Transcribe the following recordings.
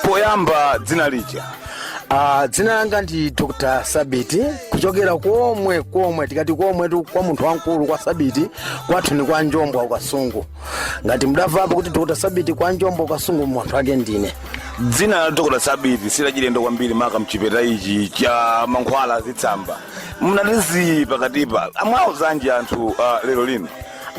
Poyamba dzina lija? Dzina langa ndi Dr Sabiti, kuchokera komwe komwe tikati komwe tu kwa munthu wamkulu kwa Sabiti, kwathu ni kwa Njombwa Kasungu. Ngati mudamvapo kuti Dr Sabiti kwa Njombwa Kasungu, munthu wake ndine. Dzina la Dr Sabiti silachilendo kwambiri, maka mchipeta ichi cha mankhwala azitsamba. Mnatizi pakatipa amwauzanji anthu lero lino?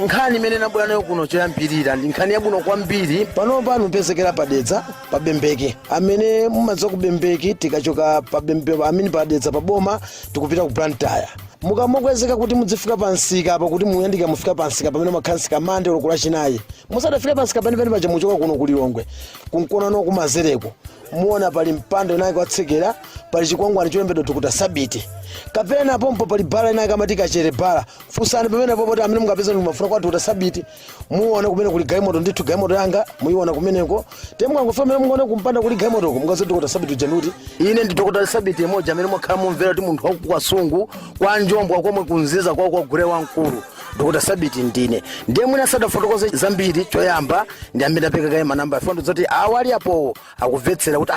Nkhani imene nabwera nayo kuno choyambirira ndi nkhani yabwino kwambiri. Pano pano mpezekera padedza pabembeke. Amene mumadziwa kubembeki, tikachoka pabembe amene padedza paboma, tikupita ku Blantyre. Mukamokwezeka kuti mudzifika pa msika apa, kuti muyandika mufika pa msika pamene makhala msika Mande olo Lachinayi, musadafike pa msika penipeni paja, muchoka kuno kulilongwe kunkonano kumazereko, muona pali mpando inake watsekera, pali chikwangwani cholembedwa Dr Sabiti, kapena pompo pali bala inake amati Kachere Bala. Funsani pamene popo kuti amene mungapeza mafuna kwa Dr Sabiti, muone kumene kuli galimoto ndithu. Galimoto yanga muiona kumeneko. Te mukangofika pamene mungaone kumpanda kuli galimotoko, mungaze Dr Sabiti uja ndikuti ine ndi Dr Sabiti imodzi amene mwakhala mumvera kuti munthu waku Kasungu kwa Njombwa komwe kunziza kwawo kwa gure wamkulu. Dr Sabiti ndine. Ndiye mwina sadafotokoze zambiri. Choyamba ndi amene ndapeka kaye manamba afondo zoti awali apowo akumvetsera kuti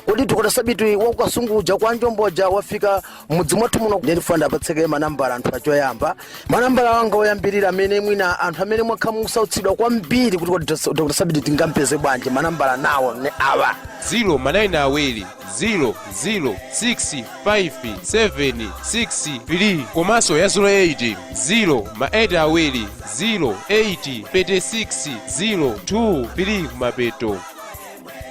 kodi Dr Sabiti wakukasungu uja kwa Njomboja wafika mudzi mwathu muno? Ndiye ndifuna ndapatseke manambala anthu. Achoyamba, manambala wanga oyambirira amene mwina anthu amene mwakhala mukusautsidwa kwambiri kuti kodi Dr Sabiti tingampeze bwanji, manambala nawo ne awa: 0 manayina awiri 0 0 6 5 7 6 3, komanso ya 08 0 ma 8 awiri 0 8 36 0 2 3 kumapeto.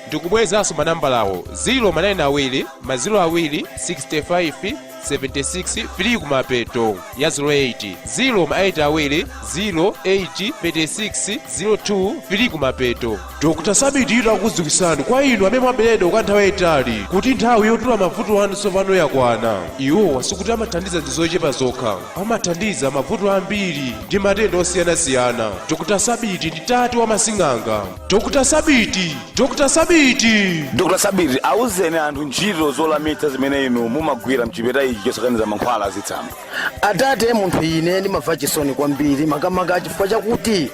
Ndikubwezanso manambalawo: 0 manayina awiri ma 0 awiri 65 76 3 kumapeto, ya 08 0 ma 8 awiri 0 8 36 02 3 kumapeto. Dr Sabiti akukudziwitsani kwa inu amene mwaberedwa kwa nthawi yayitali kuti nthawi yotula mavuto anu tsopano yakwana. Iwowa sikuti amathandiza ndi zochepa zokha, amathandiza mavuto ambiri ndi matenda osiyanasiyana. Dr Sabiti ndi tate wa masing'anga. Dr Sabiti, Dr Sabiti. Dr Sabiti, auzeni anthu ntchito zolamitsa zimene inu mumagwira mchipeta ichi chosakaniza mankhwala azitsamba. Atate, munthu ine ndimamva chisoni kwambiri, makamaka chifukwa chakuti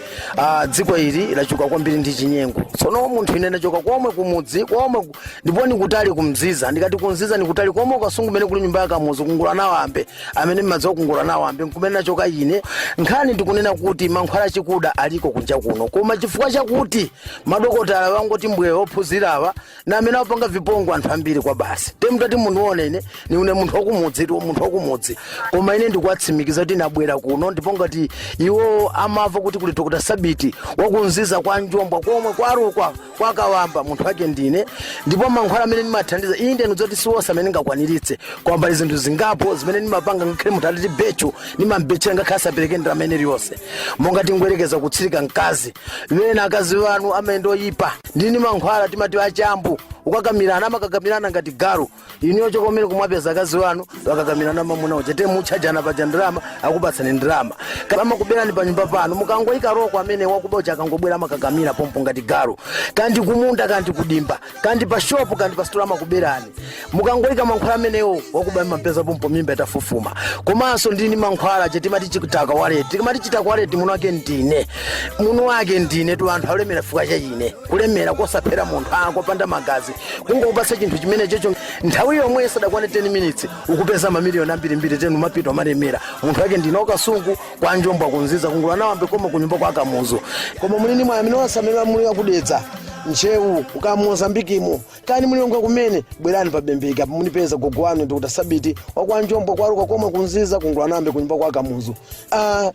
dziko ili lachuka kwambiri ndi chinyengo. Tsono munthu ine ndachoka komwe kumudzi komwe ndipo ndikutali kumziza. Ndikati kumziza, ndikutali komwe Kasungu kumene kuli nyumba ya Kamuzu, kungula nawo ambe amene mmadziwa kungula nawo ambe kumene ndachoka ine. Nkhani ndikunena kuti mankhwala achikuda aliko kunja kuno, koma chifukwa chakuti madokotala wangoti mbwe ophunzirawa na amene apanga vipongo anthu ambiri kwa basi. Temutati mundione ine niune munthu wakumudzi tu, munthu wakumudzi, koma ine ndikuwatsimikiza kuti ndabwera kuno, ndipo ngati iwo amava kuti kuli Dr Sabiti wakunziza kwa Njombwa komwe kwarukwa kwakawamba, munthu wake ndine. Ndipo mankhwala amene ndimathandiza inde ndikuti siwonse amene ndingakwaniritse, koma pali zinthu zingapo zimene ndimapanga. Ngakhale munthu atati bechu, ndimambetchera ngakhale asapereke ndalama ine iliyonse. Monga tingwerekeza kutsirika mkazi wena, akazi wanu amene oyipa, ndini mankhwala timati achambu, ukakamirana amakakamirana ngati galu. Iniyo chokomere kumwapeza akazi wanu wakakamirana mamuna uja, te mutchajana paja ndalama, akupatsani ndalama. Amakuberani pa nyumba pano, mukangoyika roko, amene wakuba uja akangobwera amakakamira pompo ngati galu. Kandi kumunda, kandi kudimba, kandi pa shopu, kandi pa sitolo, amakuberani. Mukangoyika mankhwala amenewo, wakuba mampeza pompo mimba itafufuma. Komanso ndini mankhwala chetimati chitaka waleti. Tikamati chitaka waleti, muno wake ndine, muno wake ndine tu. Anthu alemera chifukwa cha ine, kulemera kosaphera munthu, kopanda magazi, kungokupatsa chinthu chimene chocho, nthawi yomwe sadakwane 10 minutes ukupeza mamiliyoni ambirimbiri. Tenu mapito amalemera. Munthu wake ndine wakasungu kwa Njombwa, kunziza kungula nawambe koma kunyumba kwa Kamuzu. Koma mulini mwa amene onse amene muli akudetsa Nchewu uka Mozambikimo kani mulilonga kumene, bwerani pabembeka munipeza gogo wanu Dr Sabiti wakwanjombwa kwaluka komwe kunziza kungula nambe kunyumba kwa Kamuzu.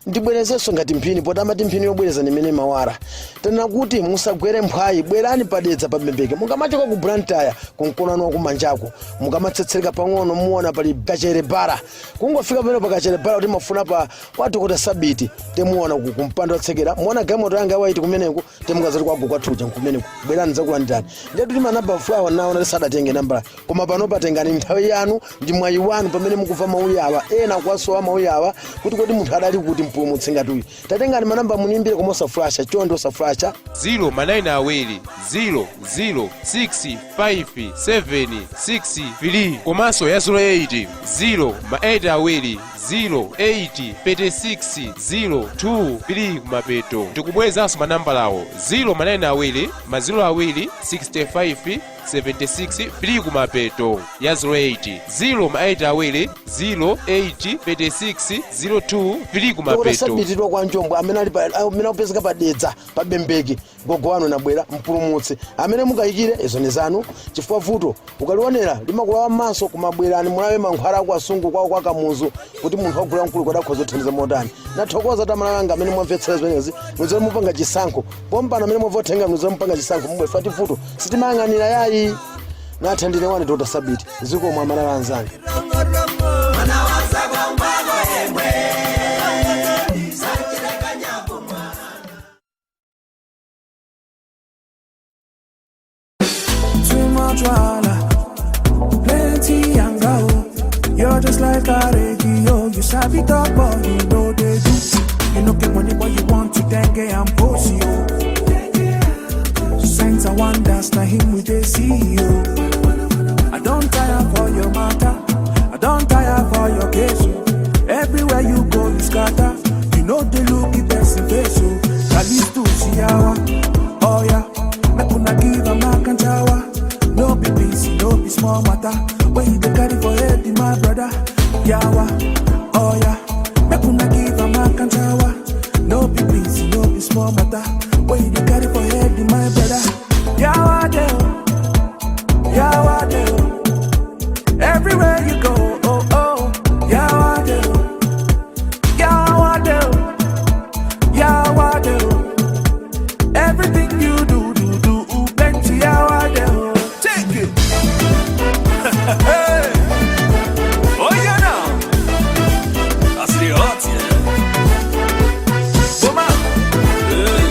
Ndibwerezenso ngati mphini, poti amati mphini yobwereza nimene mawara. Tena kuti musagwere mphwayi, bwerani padedza pabembeke. Mukamachoka ku Blantyre kumkonano wakumanjako, mukamatsetsereka pang'ono, muona pali Kachere Bara. Kungofika pamene pa Kachere Bara kuti mafuna pa kwa Dr Sabiti, temuona kumpando watsekera, muona galimoto yanga yawaiti kumeneko. Temukazati kwago kwathuja nkumeneko, bwerani zakulandirani. Ndiye kuti manamba awo naona tisadatenge nambala, koma pano patengani nthawi yanu ndi mwayi wanu pamene mukumva mauyi awa, ena kuwasowa mauyi awa kuti kodi munthu adali kuti mpulumutsi ngati uyu. Tatengani manamba munimbire, koma osaflasha chonde, osaflasha. 0 manayina awiri 0 0 6 5 7 6 3, komanso ya 08 0 ma 8 awiri 08 36 0 2 3 kumapeto. Ndikubwezanso manambalawo: 0 ma 9 awiri ma 0 awiri 65 76 3 kumapeto, ya 08 0 ma 8 awiri 0 8 36 02 3 kumapeto. Sabitidwa kwa Njombo, amene ali amene akupezeka padedza pa Bembeki, gogo wanu nabwera mpulumutsi. Amene mukayikire, izo ni zanu, chifukwa vuto ukalionera limakulawa m'maso. Kumabwerani mulawe mankhwala aku asungu kwawo kwa Kamuzu, kuti munthu wagula mkulu kwadakhoza kuthandiza motani. Nathokoza tamalanga amene mwamvetsera zimenezi, mudzere mupanga chisankho pompano. Amene mwamva uthenga, mudzere mupanga chisankho mubwe fati vuto sitimayang'anira yayi. Nathandine wani Dr Sabiti, zikomo amalala anzanga. Too much wahala, plenty yanga. Oh. You're just like a radio. You sabi talk, but you know they do. You no get money, but you want to dengue and post you. Signs and wonders, na him we dey see you. I don't tire for your matter. I don't tire for your case. Oh. Everywhere you go, you scatter. You know they look the person face. Oh. Kalistu siyawa. Oh yeah. Make una give a makanjawa. No be busy, no be small matter. When you dey carry for head, my brother. Yawa. Oh yeah. Make una give a makanjawa. No be busy, no be small matter. When you dey carry for head, my brother. Yawa de. Yawa de. Everywhere you go, oh oh. Yawa de. Yawa de. Yawa de. Everything you do, do, do, plenty yawa de. Take it. Hey. Oh yeah now. That's the hot, yeah. Boma. Hey.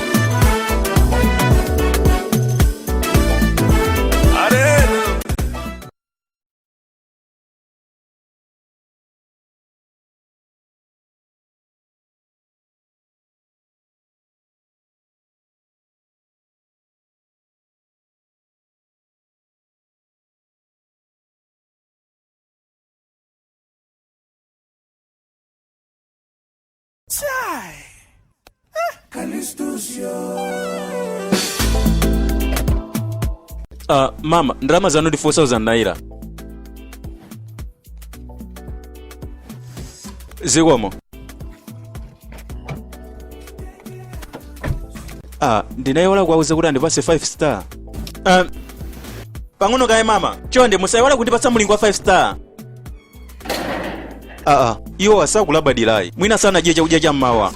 Arelo. Chai. Kalistus yo. Mama, ndalama zanu ndi 4000 naira. Zikomo. Ndinayiwala kuwauza kuti andipase 5 star. Pang'ono kaye mama, chonde musayiwala kundipatsa mulingo wa 5 star. Iwo asakulabadirayi, mwina sanadye chakudya cham'mawa.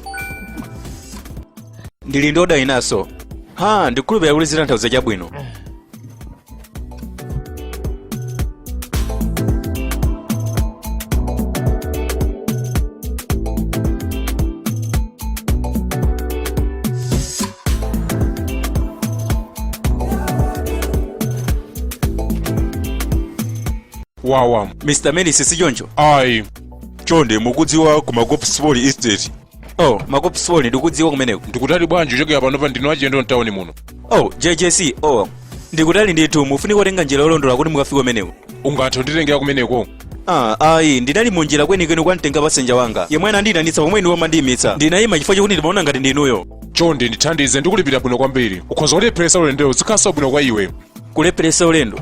Ndili ndi oda inaso. Ha, ndikhulupirira kuti zitanthauza chabwino. Wawa. Mr Melis, sichoncho? Ayi. Chonde, mukudziwa ku Makopsipoli Estate? Oh, Makopsipoli, ndikudziwa kumeneko. Ndikutali bwanji kuchokera panopa? Ndinu achilendo mtawuni muno. Oh, JJC. Oh, ndikutali ndithu, mufunika kutenga njira yolondola kuti mukafike kumeneko. Ungathe kunditengera kumeneko? Ayi, ndinali munjira kwenikweni kwamtenga passenger wanga yemwe anandiyitanitsa pomwe inuyo mandiyimitsa. Ndinayima chifukwa chakuti ndimaona ngati ndinuyo. Chonde ndithandize, ndikulipira bwino kwambiri. Ukhoza kulepheresa ulendowo, zikhalanso bwino kwa iwe. Kulepheresa ulendo?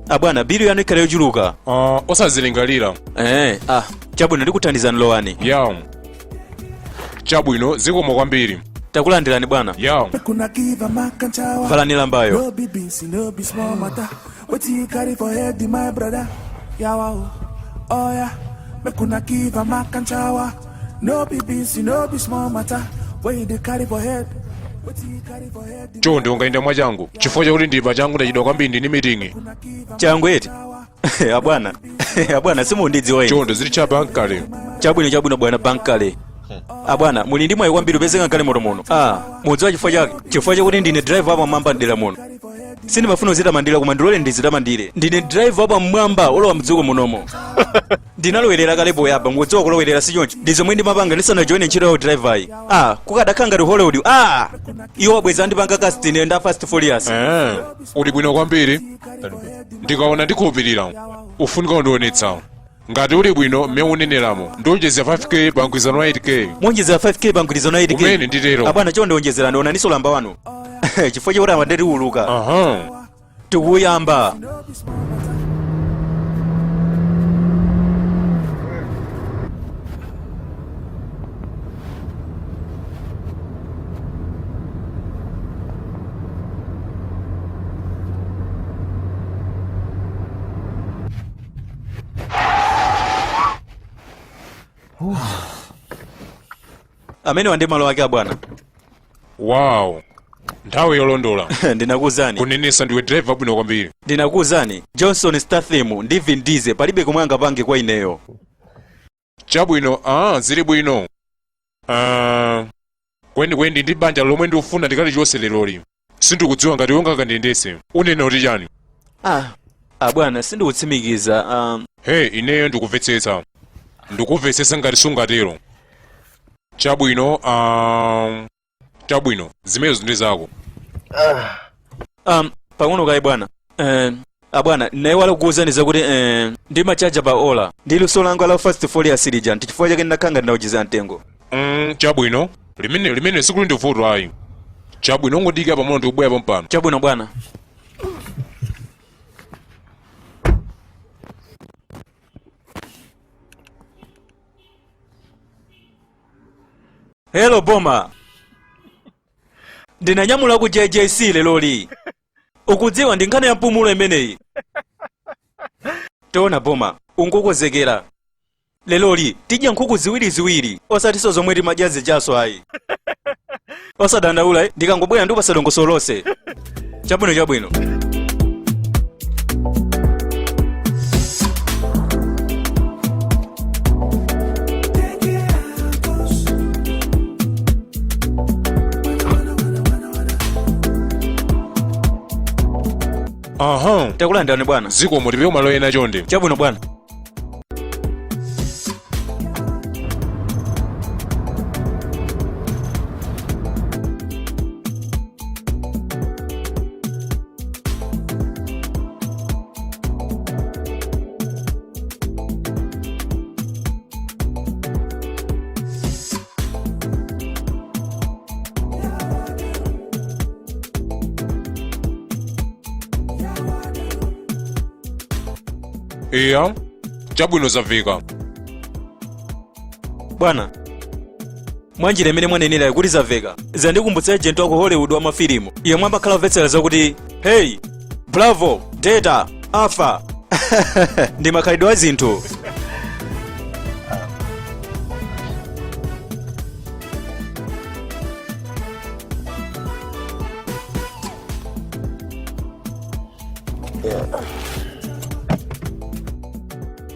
Abwana, bilu yanu ikhale yochuluka. Osazilingalira. Chabwino, ndikuthandizani, lowani. Ya, chabwino, zikomo kwambiri. Takulandirani bwana. Ya. Make una give a makanchawa. Valani lambayo. No be busy, no be small matter. What you carry for head, my brother? Yawa, oh, oh yeah. Make una give a makanchawa. No be busy, no be small matter. What you dey carry for head? What you carry for head? Chonde, ungayenda mwachangu chifukwa chakuti ndili pachangu, ndachedwa kwambiri, ndini meeting. Changu eti? Abwana, abwana, simundidziwa ine. Chonde, zilicha bankale. Chabwino, chabwino bwana bankale. Abwana, muli ndi mwayi kwambiri upezeka mgalimoto muno. Mudziwa chifukwa chake? Chifukwa chakuti ndine driver wapamwamba mdera muno. Sindimafuna kuzitamandira, koma ndilole ndizitamandire. Ndine driver wapamwamba olowa mdziko munomo. Ndinalowerera kale poyamba. Mukudziwa kulowerera, sichoncho? Ndi zomwe ndimapanga ndisanajoine ntchito ya driver yi. Kukadakhala ngati Hollywood, iwo abweza andipanga cast ine nda Fast Furious. Uli bwino kwambiri, ndikaona ndikhulupirira. Ufunika undionetsa. Ngati uli bwino mmene uneneramo, ndionjezera 5K pa mgwirizano wa 8K. Muonjezera 5K pa mgwirizano wa 8K? Kumene nditero. Abwana, chonde onjezerani, onaninso lamba wanu chifukwa chakuti apa tiuluka. Aha. Tikuyamba. Amenewa ndi malo ake, abwana. Wow, nthawi yolondola. Ndinakuwuzani. Kunenesa, ndiwe driver wabwino kwambiri. Ndinakuwuzani, Johnson Statham ndi Vin Diesel palibe komwe angapange kwa ineyo. Chabwino, zili bwino. Kwenikweni ndi banja lomwe ndikufuna ndikalichose leroli. Sindikudziwa ngati ungakandiyendese. Unena kuti chani? Abwana, sindikutsimikiza. Hey, ineyo ndikumvetsetsa, ndikumvetsetsa ngati sungatero. Chabwino, chabwino, zimenezo ndi zako. Pang'ono kaye bwana. Abwana, naiwala kukuwuzani zakuti ndimachaja pa ola ndi luso langa la Fast Furious lija, ndi chifukwa chake ndinakhanga ndinawucheza mtengo. Chabwino, limene sikuli ndi vuto ayi. Chabwino, ungodikira pang'ono, ndikubwera pompano. Chabwino bwana. Hello boma, ndinanyamula ku JJC leloli. Ukudziwa, ndi nkhani ya mpumulo imeneyi. Tiona boma, ungokonzekera, leloli tidya nkhuku ziwiriziwiri, osatinso zomwe timadya zijaso ayi. Osadandaula, ndikangobwera ndikupasa dongosolo lonse. Chabwino, chabwino. Aha. Takulandirani bwana. Zikomo, tipite malo ena chonde. Chabwino bwana. Iya, chabwino, zamveka. Bwana, mwanjira imene mwanenera kuti zamveka, zandikumbutsa agent wa ku Hollywood wa mafilimu yemwe amakhala omvetsera zakuti hey, bravo, delta, alpha. Ndi makhalidwe a zinthu.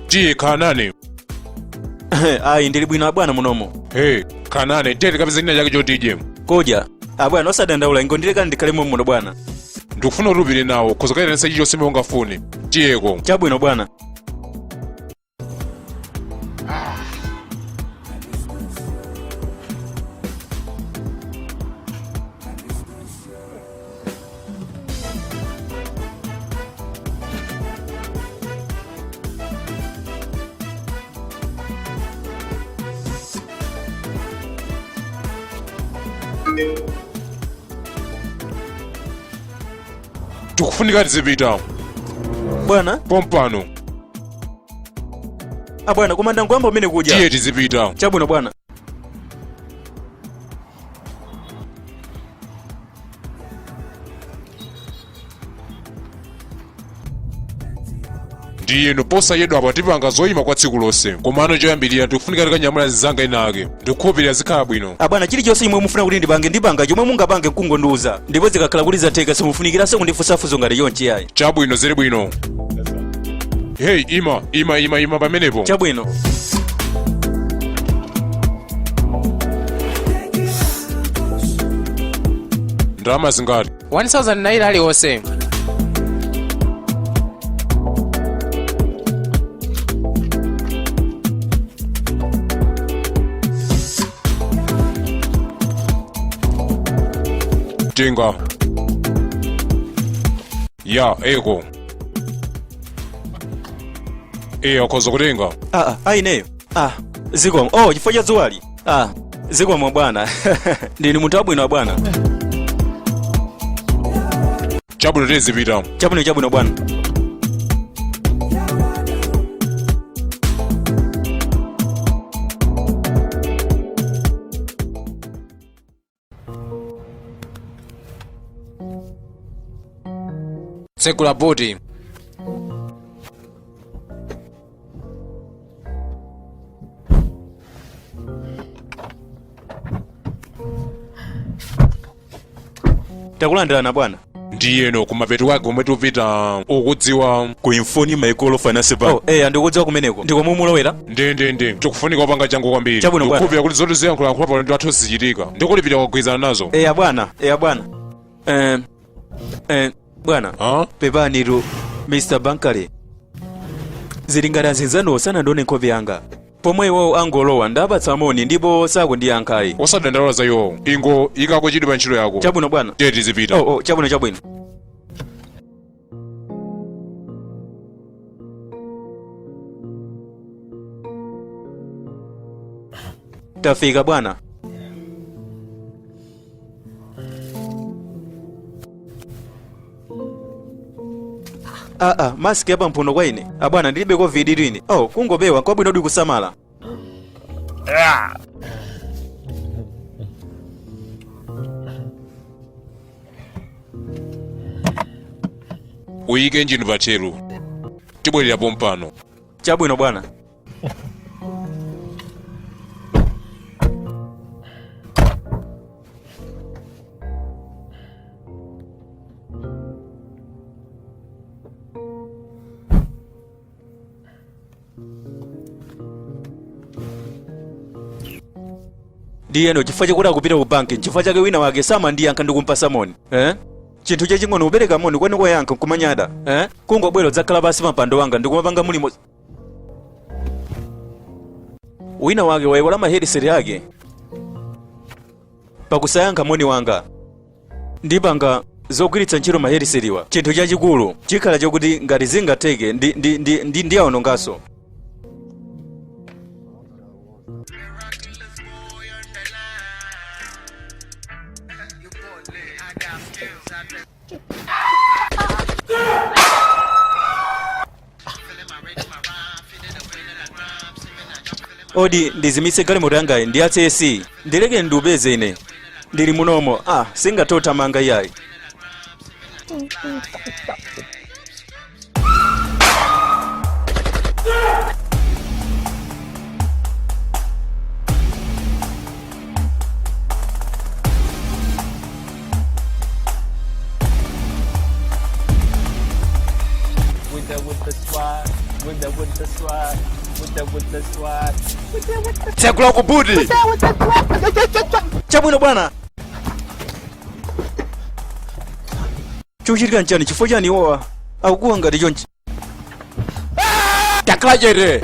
Tiye khanane. Ayi, ndili bwino abwana munomo. Hey, khanane, tiye tikapeza china chake chotidye. Kodya abwana, osadandaula, ingondilekani ndikhalemo muno bwana. Ndikufuna kuti upite nawo, khoza kayitanisa chilichonse chimene ungafune. Tiyeko. Chabwino bwana. Tikufunika tizipita. Bwana. Pompano. Abwana, koma ndangoyamba umene kudya. Tiye tizipita. Chabwino bwana. Ndiyeno posachedwa apa tipanga zoyima kwa tsiku lonse, komano choyambirira ndikufunika tikanyamula zinzanga ina ake. Ndikukhulupirira zikhala bwino. Abwana, chilichonse chomwe mufuna kuti ndipange, ndipanga. Chomwe mungapange nkungondiuza, ndipo zikakhala kuti zatheka simufunikiranso kundifunsafunso ngati chonchi ayi. Chabwino, zili bwino. Hey, ima, ima, ima, ima pamenepo. Chabwino. Ndalama zingati? 1000 naira aliwonse. Tenga ya eko. Eya, ukhoza kutenga. Ah, ah, ineyo ah, zikomo. Oh, chifukwa cha dzuwali. Ah, zikomo bwana. Ndinu munthu wabwino bwana. Chabwino, tizipita. Chabwino, chabwino bwana. Tsegula buti. Takulandirani bwana. Ndiyeno kumapeto kwake komwe tupita ukudziwa? Ku Infoni Micro Finance Bank. Oh, eh, ndikudziwa kumeneko, ndikomwe mulowera. Ndendende, tikufunika kupanga changu kwambiri. Chabwino, bwana. Ndikukhulupirira kuti zoti ziyankhulayankhula pano ndi athu zichitika, ndikulipira kugwirizana nazo. Eya bwana, eya bwana. Bwana. Ha? Pepanitu Mr Bankale, zili ngati azinzanuwo sanandione nkhope yanga pomwe iwowo angolowa. Ndapatsa moni ndipo sakundiyankhayi. Osadandaula za iwowo, ingoyikako chidwi pa ntchito yako. Chabwino bwana. Tiye tizipita. Oh, chabwino, chabwino. Tafika bwana. Aa, masiki yapamphuno kwa ine abwana, ndilibe COVID ine. Oh, kungopewa kwabwinodi kusamala. Uyike injini patcheru, tibwerera pompano. Chabwino bwana. Ndiyeno chifukwa chakuti akupita ku banki, nchifukwa chake wina wake samandiyankha ndikumpasa moni, eh? Chinthu chaching'ono kupereka moni kwene koyankha nkumanyada, eh? Kungobwera udzakhala pansi pa mpando wanga ndikumapanga mulimo. Wina wake wayiwala mahediseti ake pakusayankha moni wanga. Ndipanga zogwiritsa ntchito mahedisetiwa. Chinthu chachikulu chikhala chokuti ngati zingatheke ndiyawononganso. Odi ndizimitse galimoto yangayi, ndiyatse AC, ndileke ndiupeze ine ndili munomo. Ah, singathe kuthamanga iyayi. With the with the swag, with the with the swag, with the with the swag. Tsegula kubuti. Chabwino bwana. Chikuchitika nchani? Chifukwa chani iwowa akukuwa ngati chonchi? Takhala chete.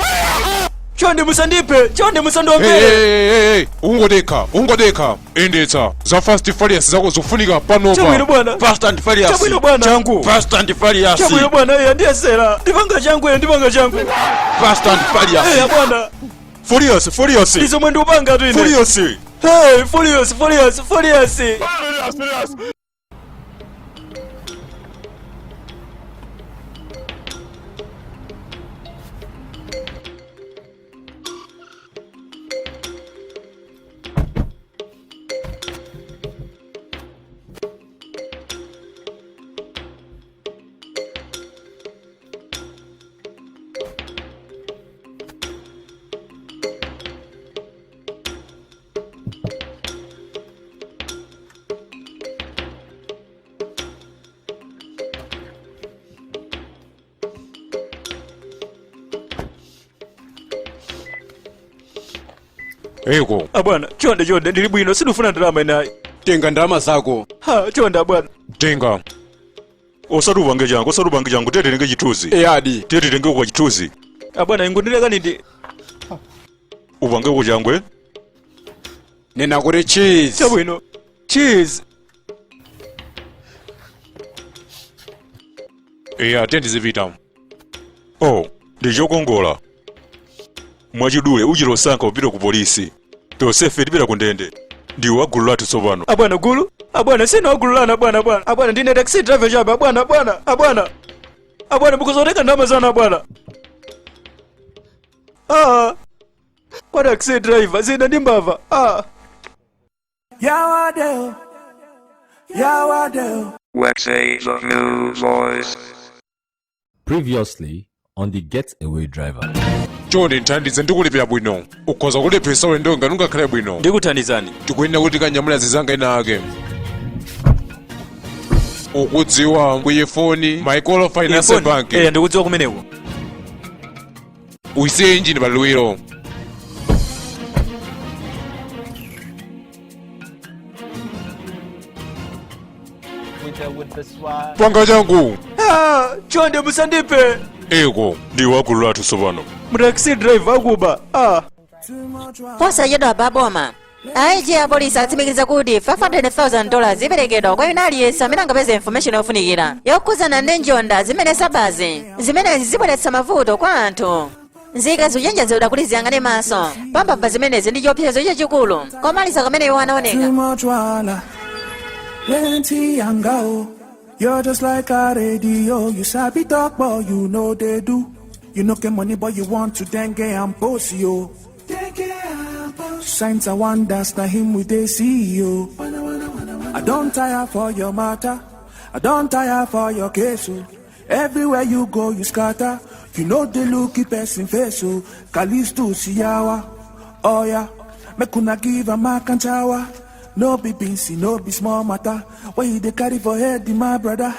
Chonde musandiphe, chonde Hey, musandiombere. hey, hey, hey. Ungodekha, ungodekha, endetsa za Fast Furious zako zofunika panopa. Chabwino bwana. Fast and Furious. Chabwino bwana. Changu. Fast and Furious. Chabwino bwana. Eya, ndiyesera, ndipanga changu. Eya, ndipanga changu. Fast and Furious. Eya bwana. Furious, Furious. Ndi zomwe ndikupanga tu ine. Furious. Hey, Furious, Furious, Furious. Eko. Abwana, chonde, chonde, ndili bwino, sindifuna ndalama inayi. Tenga ndalama zako. Ha, chonde abwana. Tenga. Osati upange changu, osati upange changu, tiye titenge chithunzi. Eyadi. Tiye titenge kwa chithunzi. Abwana, ingondilekani ndi Upange kwa changwe. Nena kuti cheese. Chabwino, cheese. Eya, tiye tizipita. Oh. Ndi chokongola. Mwachidule uchita kusankha kupita ku polisi, tonsefe tipita ku ndende. Ndiwe wa gulu lathu tsopano. Abwana, gulu? Abwana, sine wagulu lanu abwana. Abwana, abwana, ndine taxi driver chabe abwana. Abwana, abwana, abwana, mukuzotenga ndalama zanu abwana. Ah, kwa taxi driver zina ndi mbava. Ah. Yawadeo, Yawadeo. Wexe the new voice. Previously on the Getaway Driver. Chonde nthandize, ndikulipira bwino. Ukhoza kulepheresa ulendo ngati ungakhale bwino. Ndikuthandizani. Tikuyenera kuti tikanyamula zinzanga ena ake. Ukudziwa kuyifoni Micro Finance Ifoni? Bank? Eh, ndikudziwa kumeneko. Uyisiye injini paliwiro. With the with the swag. Panga changu. Ah, chonde musandiphe. Eko. Ndiwe wa gulu lathu tsopano. Mtaxi driver akuba. Ah. Posachedwa baboma IG apolisi atsimikiza kuti $500,000 iperekedwa kwa wina aliyense amene angapeze information yofunikira yokhuzana ndi njonda zimene zabazi. Zimenezi zibweretsa mavuto kwa anthu. Nzika zikuchenjezedwa kuti ziyang'ane maso pa mbava zimenezi ndi chiopsezo chachikulu. Komaliza kamene iwo anaoneka. Too much wahala, plenty yanga oh. You're just like a radio. You sabi talk, but you know they do. You no get money, but you want to dengue and post yo. Signs and wonders, na him we dey see yo. I don't tire for your matter. I don't tire for your case. Oh. Everywhere you go, you scatter. You know they look person face. Oh. Kalisto Siyawa. Oh yeah. Make una give a mark and shower. No be beans, no be small matter. Why you dey carry for head, my brother?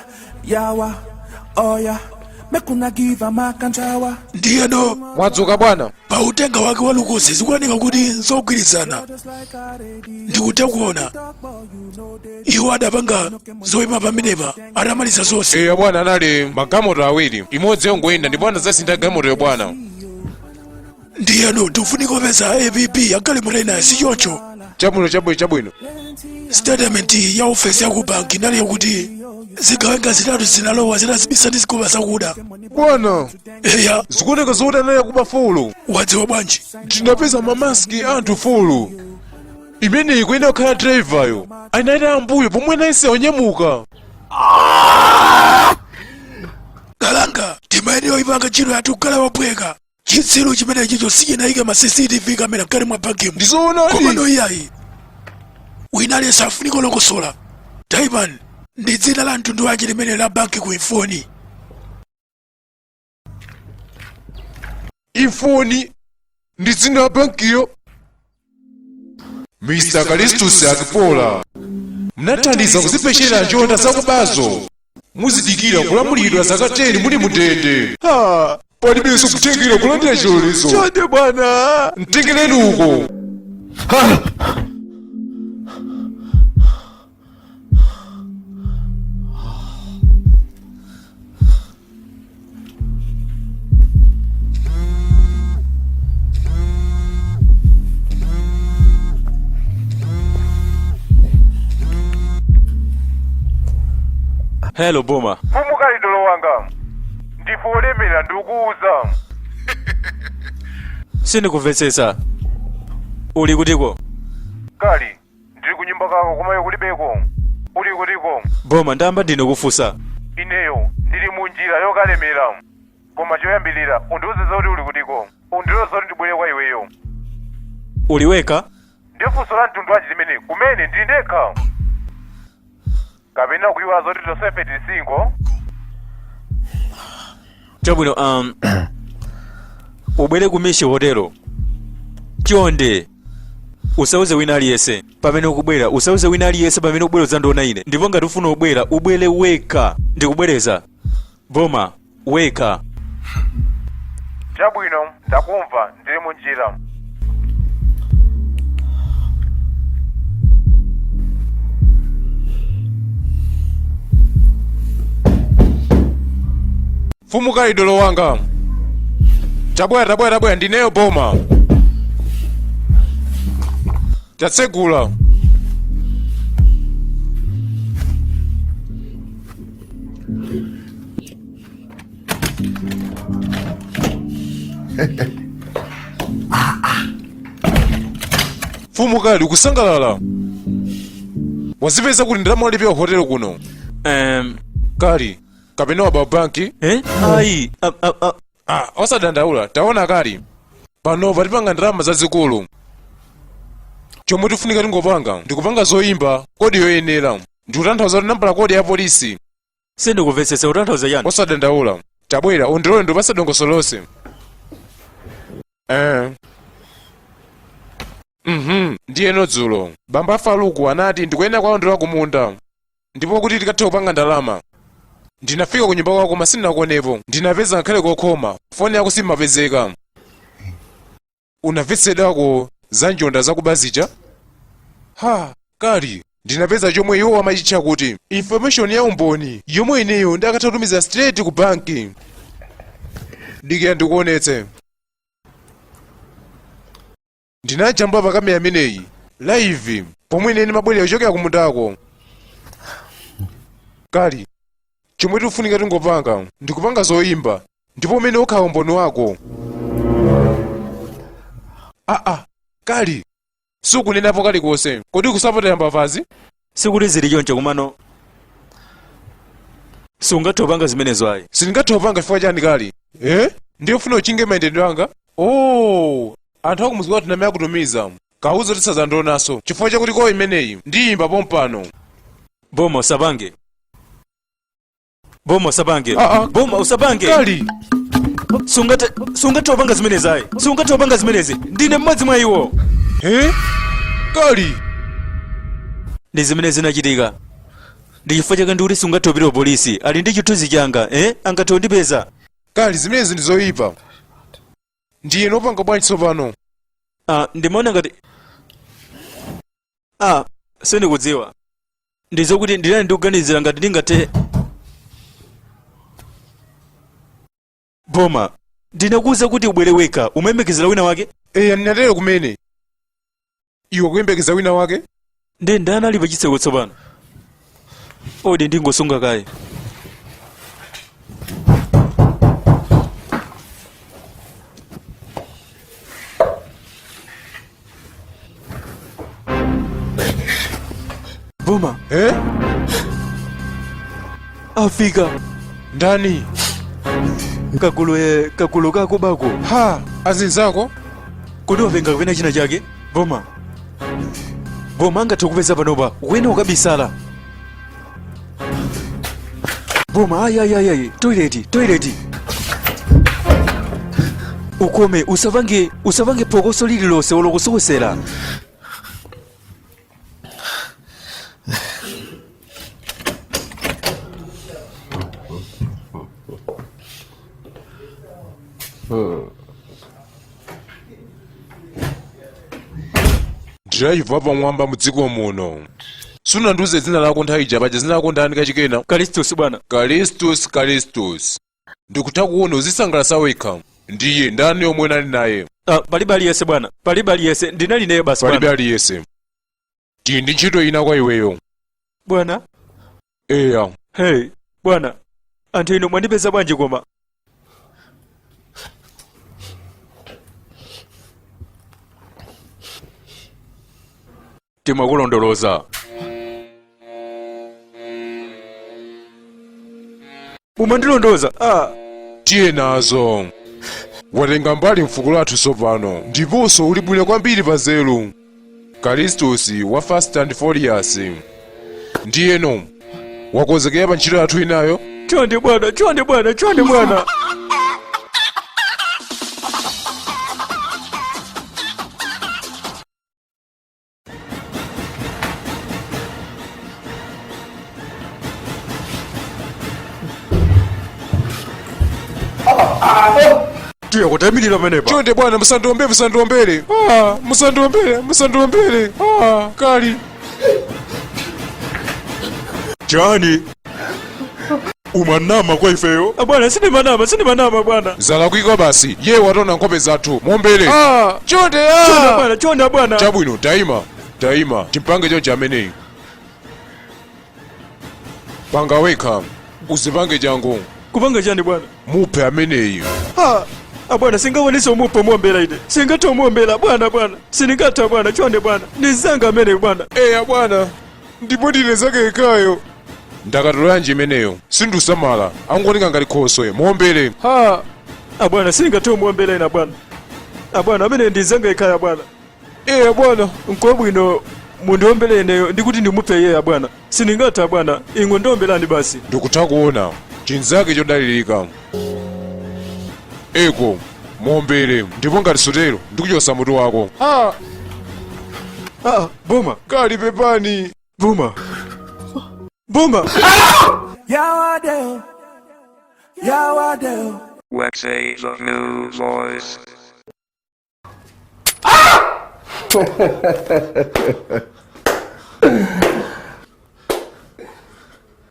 Yawa. Oh yeah. Make una give a mark and shower. Ndiyeno Mwadzuka bwana. Pa utenga wake wa lukusi zikuoneka kuti nzogwirizana. Ndikutha kuona iwo adapanga zoyima pamenepa atamaliza zonse. Eya bwana, anali magalimoto awiri, imodzi yongoyenda ndipo anadzasintha galimotoyo bwana. Ndiyeno tikufunika kupeza app ya galimoto inayo, si choncho? Chabwino, chabwino, chabwino. Statement ya ofesi ya ku banki inali yakuti zigawenga zitatu zinalowa zitazibisa ndi zigoba zakuda. Bwana. Eya. Zikuoneka zoti anali akuba folo. Wadziwa bwanji? Tinapeza mamaski a anthu folo. Imeneyi ikuyenera kukhala driveryo anali ambuyo pomwe anayesera onyamuka. Kalanga, timayenera kuipanga ntchito yathu kukhala yophweka. Chitsiru chimenechicho sichinayike ma CCTV kamera mkati mwa bankimu. Ndizoonadi. Komano iyayi, wina aliyense afunika kulongosola. Taipan ndi dzina la mtundu wanji limene la banki ku Ifoni? Ifoni ndi dzina la bankiyo. Mr. Kalistus Akipola, munathandiza kuzipechera njonda zakubazo. Muzidikira kulamulidwa zaka 10 muli mundende. Ah. Palibenso kuthekera kulandira chilolezo. Chonde bwana. Mtengereni uko. Hello boma. Mfumu kalidolo wanga, ndife olemera, ndikuuza. Sindikumvetsetsa. Uli kutiko? Kali, ndili kunyumba kako komayo kulibeko. Uli kutiko? Boma, ndamba ndine kufunsa. Ineyo ndili mu njira yokalemera, koma choyambilira undiuze zoti uli kutiko, undiuze zoti ndibwere kwa iweyo. Uli wekha? Ndiye funso la mtundu wanji limene kumene ndili ndekha? Kapena kuiwala zoti tonsefe tili single? Chabwino, ubwere ku Mishi Hotel. Chonde usauze wina aliyense pamene ukubwera, usauze wina aliyense pamene ukubwera udzandiona ine. Ndipo ngati ufuna ubwera, ubwere wekha. Ndikubwereza boma, wekha. Chabwino, ndakumva, ndili mu njira. Mfumu kalidolo wanga, tabwera, tabwera, tabwera, ndineyo boma. Tatsegula. Mfumu kali ukusangalala. Wazipeza kuti ndalama walipira hotelo kuno. Kali, kapena waba banki? Eh? Ayi. Ah, osadandaula, taona kali. Pano patipanga ndalama zazikulu. Chomwe tifunika tingopanga ndikupanga zoyimba kodi yoyenera. Ndikutanthauza kuti nambala kodi ya polisi. Sindikuvesesa kutanthauza chani. Osadandaula. Tabwera undilole ndipase dongosolo lonse. Ndiyeno dzulo bamba Faluku anati ndikuyenera kuwalondola kumunda ndipo kuti tikathe kupanga ndalama. Ndinafika ku nyumba kwako koma sindinakuonepo. Ndinapeza ngakhale kokhoma foni yako simapezeka. Unamvetsedwako za njonda zakuba zija? Ha, kali ndinapeza chomwe iwo amachitcha kuti information ya umboni yomwe ineyo ndakatha kutumiza straight ku banki. Dikira ndikuonetse. Ndinajambula pa kamera imeneyi live pomwe ine ndimabwerera kuchokera kumundako. Kali, chomwe tikufunika tingopanga ndikupanga zoyimba ndipo umene ukhala umboni wako. Aa, kali sukunenapo kalikonse. Kodi ukusapotera mbavazi? Sikuti zili choncho komano sungathe kupanga zimenezo ayi. Sindingathe kupanga chifukwa chani kali? Eh? Ndiye ufuna uchinge mayendedwe anga? Oh, anthu akumudzi kwathu namene akutumiza. Kauze tisazandionanso chifukwa chakuti kowo imeneyi ndiyimba pompano. Boma usapange. Boma usapange. Ah, ah. Boma usapange. Kali. Sungathe kupanga zimenezi ayi. Sungathe kupanga zimenezi. Ndine mmodzi mwa iwo. Eh? Kali. Ndi zimene zinachitika. Ndi chifukwa chake ndikuti sungathe kupita ku polisi. Ali ndi chithunzi changa, eh? Angathe kundipeza. Kali, zimenezi ndi zoyipa. Ndiye upanga bwanji tsopano? Ah, ndimaona ngati sindikudziwa. Ndizokuti ndinali ndikuganizira ngati ndingathe. Boma, ndinakuwuza kuti ubwere wekha, umayembekezera wina wake? Eya, ndinatero kumene. Iwe kuyembekeza wina wake? Ndi ndani ali pachitseko tsopano? Odi ndingosunga kaye. Boma. Eh? Afika. Ndani? Kagulu kagulu kakubako. Ha, azinzako? Kodi wapenga kapena china chake? Boma. Boma angathe kupeza panopa. Wena ukabisala. Boma ayi ayi ayi ayi. Toilet, toilet. Ukome usapange phokoso lililonse olo kusokosera. Driver wapamwamba mudziko muno. Sunandiuze dzina lako nthawi ija paja dzina lako ndani kachikena? Kalistus bwana. Kalistus, Kalistus. Ndikutha kuona uzisangalasa wekha. Ndiye ndani yomwe unali naye? Ah, palibe aliyense bwana. Palibe aliyense. Ndinali naye basi Palibe bwana. aliyense. Tili ndi ntchito ina kwa iweyo. Bwana. Eya. Hey, bwana. Anthu inu mwandipeza bwanji koma? Timakulondoloza. Mumandilondoza? Ah. Tiye nazo. Watenga mbali mfuko lathu tsopano ndiponso uli bwino kwambiri pa nzeru. Kalistus wa Fast and Furious. Ndiyeno wakonzekera pa ntchito yathu inayo? Chonde bwana, chonde bwana, chonde bwana. Tiye kutayimirira pamenepa. Chonde bwana, musandiombere, musandiombere. Ah, musandiombere, musandiombere. Ah, kali. Chani? Umanama kwa ifeyo? Bwana, sindimanama, sindimanama bwana. Zalakwika basi. Ye wataona nkhope zathu. Muombere. Ah, chonde ah. Chonde bwana, chonde bwana. Chabwino, tayima. Tayima. Timpange chonchi ameneyi. Panga wekha. Uzipange changu. Kupanga chani bwana? Muphe ameneyi. Ah. Abwana, singakwanise umupha muombera ine. Singatha umuombera bwana, bwana. Sindingatha bwana, chonde bwana. Ndizanga amene bwana. Eya bwana, ndipo ndine zake yekhayo. Ndakatulo yanji imeneyo? Sindusamala, angooneka ngati khoswe. Muombere. Ha, abwana, singathe umuombera ine bwana. Abwana, amene ndizanga yekhayo bwana. Eya bwana. Nkobwino mundiombere ineyo ndikuti ndimuphe iyeyo bwana. Sindingatha bwana, ingo ndiomberani basi. Ndikutha kuona chinzake chodalirika. Eko muombere, ndipo ngati sutero ndikuchosa mutu wako. Ha. Ah, boma. Kali pepani. Boma. Boma. Yawadeo. Yawadeo. Waxays of New Voice.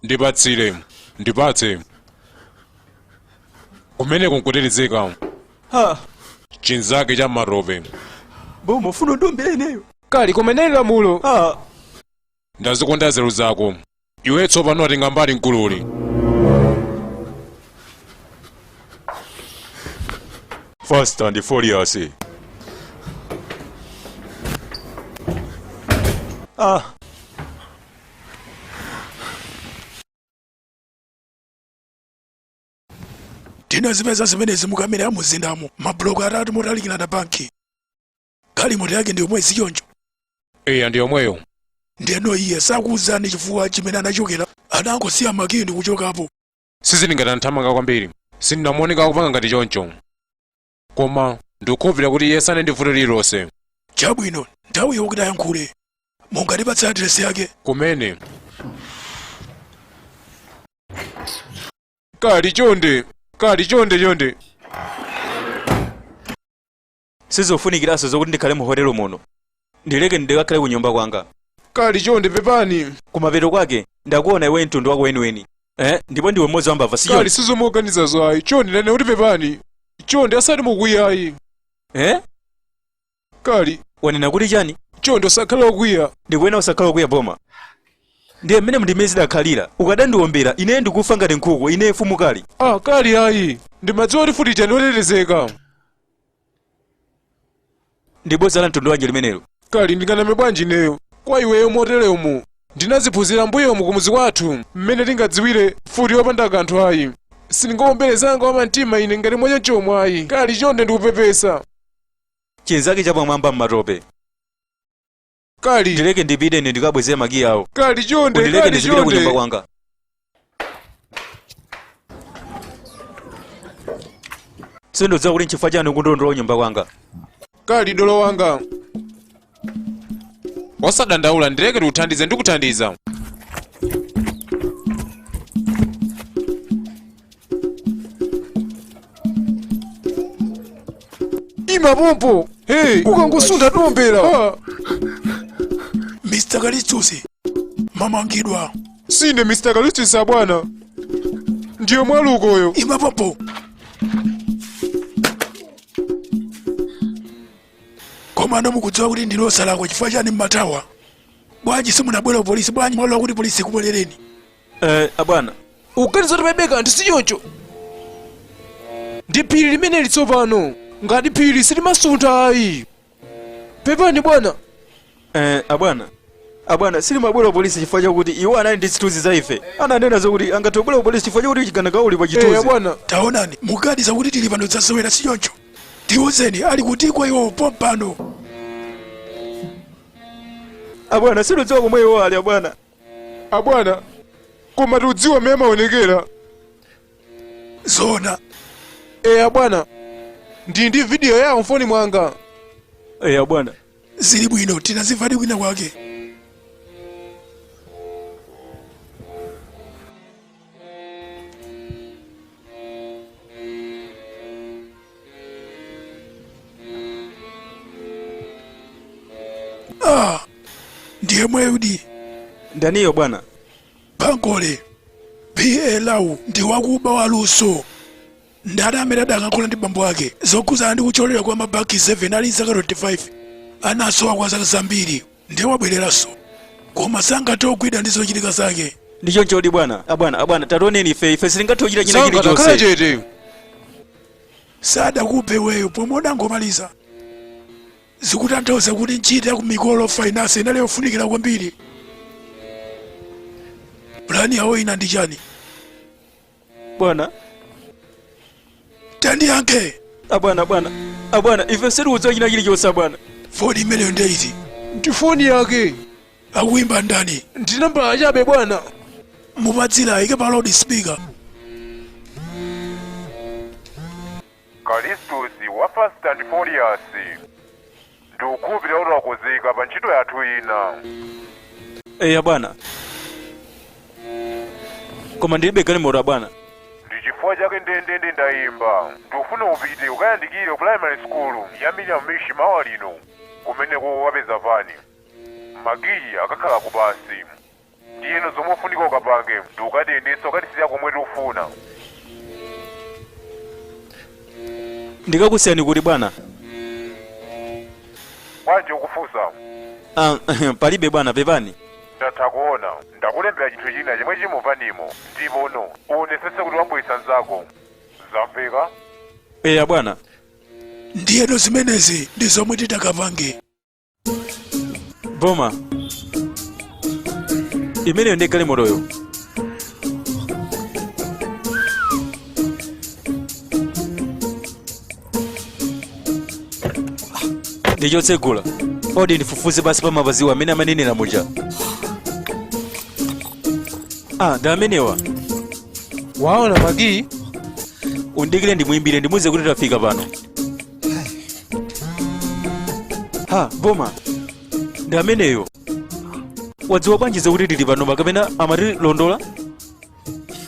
Ndipatsire, ndipatse. Kumeneko nkutetezeka. Ha. Chinzake cha matope. Boma, ufuna ndiombere ineyo. Kali kumeneli lamulo. Ah. Ndazikonda nzeru zako. Iwe tsopano watenga mbali mkululi. Fast and Furious. Ah. Tinazipeza zimenezi mukamera ya muzindamo mabuloko atatu motalikirana banki. Galimoto yake ndi yomwe ziyonjo. Eya, ndi yomweyo. Ndiyeno iye sakuwuzani chifukwa chimene anachokera, anangosiya makiyi ndi kuchokapo. Sizindingatanthamanga kwambiri, sindinamuoneka kupanga ngati choncho, koma ndikukhulupirira kuti iye sanali ndi vuto lililonse. Chabwino, nthawi yokuti ayankhule. Mungatipatse adiresi yake? Kumene kali chonde, kali chonde, chonde. Sizofunikiranso zokuti ndikhale mu hotelo muno. Ndileke ndikakhale ku nyumba kwanga. Kali chonde, pepani. Kumapeto kwake ndakuona iwe mtundu wako weniweni, eh, ndipo ndiwe mmodzi wa mbava, siyo? Kali, sizomuganiza zwayi. Chonde, nane kuti pepani chonde, asati mukwiyayi. Eh? Kali. Wanena kuti chani? Chonde, usakhala okwiya. Ndikuyenera usakhala okwiya boma. Ndiye mmene ndimene zidakhalira. Ukadandiwombera ine ndikufa ngati nkhuku, ine mfumu Kali. Ah, Kali, ayi, ndimadziwa kuti futi chani otetezeka. Ndi bodza la mtundu wanji limenelo? Kali, ndinganame bwanji ineyo kwa iweyo motereyomu? Ndinaziphunzira mbuyomu kumuzi kwathu mmene tingadziwire futi wopanda kanthu ayi. Sindingawombere zanga wamamtima ine ngati mwachonchomwe ayi. Kali chonde, ndikupepesa. Chinzake chapamwamba m'matope. Kali. Ndileke ndipite ine ndikabwezere makiyi awo. Kali chonde. Undileke Kali ndizipita ku chonde. nyumba kwanga. Sindidziwa kuti nchifukwa chani ukundilondola ku nyumba kwanga. Kali, dolo wanga, osadandaula, ndileke ndikuthandize, ndikuthandiza. Ima pompo. Hey, ukangosuntha tiombera. Mr. Kalistus, mamangidwa. Sine Mr. Kalistus abwana, ndiye mwalukoyo. Ima pompo. Koma mukudziwa kuti ndinu osalakwa, chifukwa chani mmathawa? Bwanji simunabwera ku polisi? Bwanji mwalola kuti polisi ikubwerereni? Abwana. Uganiza kuti palibe kanthu, si choncho? Ndi phiri limeneli tsopano. Ngati phiri silimasuntha ayi. Pepani bwana. Abwana, abwana, silimabwera polisi chifukwa chakuti iwo anali ndi zithunzi za ife. Ananena zokuti angathe kubwera polisi chifukwa chakuti chiganagawo uli pa chithunzi. Bwana. Taonani, muganiza kuti tili pano zasewera, si choncho? Tiwuzeni ali kutiko iwo pompano. Abwana, sindidziwa komwe iwo ali abwana. Abwana, koma tikudziwa mmene amaonekera. Zona. Abwana, ndili ndi video yawo mfoni mwanga. Abwana. Zili bwino, tinazimvadi kwina kwake. Ah, ndiye mweyudi. Ndaniyo bwana? Pankole pa lau ndi wakuba waluso. Ndani amene adakankhula ndi bambo ake zokhuzana ndi kuthyolera kwa mabanki 7 ali zaka 25? Anasowa kwa zaka zambiri, ndiye wabwereranso, koma sangathe kugwidwa ndi zochitika zake. Ndi chonchodi bwana. Abwana, abwana, tationeni ife, ife sitingathe kuchita china Sanga, takhala chilichonse. chete. Sadakuphe iweyo pomwe udangomaliza. Zikutanthauza kuti ntchito ya ku Mikolo Finance inali yofunikira kwambiri. Pulani yawo ina ndi chani? Bwana. Tandiyankhe. Abwana, bwana, abwana, ife sitikudziwa china chilichonse abwana. Foni imeneyo ndi iti? Ndi foni yake. Akuimba ndani? Ndi nambala chabe bwana. Mupatsire ayike pa loud speaker. Kalistus wa Fast and Furious, ndikukhulupirira kuti wakonzeka pa ntchito yathu ina. Eya bwana, koma ndilibe galimoto abwana. Ndi chifukwa chake ndendende ndayimba. Ndikufuna upite ukayandikire ku primary school ya Miriam Mishi mawa lino, kumeneko ukapeza vani. Makiyi akakhala kupasi. Ndiyeno zomwe ufunika ukapange ndi ukatiyendetsa ukatisiya komwe tikufuna. Ndikakusiyani kuti bwana? Bwanji ukufunsa? Ah, palibe bwana, pepani. Ndatha kuona. Ndakulembera chinthu china chomwe chili mu vanimo, ndipo uonetsetse kuti wabweretsa mnzako. Zamveka? Eya bwana. Ndiyeno zimenezi ndi zomwe titakapange. Boma imeneyo ndi galimotoyo. Ndichotsegula odi ndifufuze pansi pa mapaziwo amene amanenera muja. Ah, ndi amenewa. Waona makiyi? Undikire ndimuimbire, ndimuuze kuti tafika pano. Ha, boma ndi ameneyo. Wadziwa bwanji zakuti tili pano kapena amatilondola?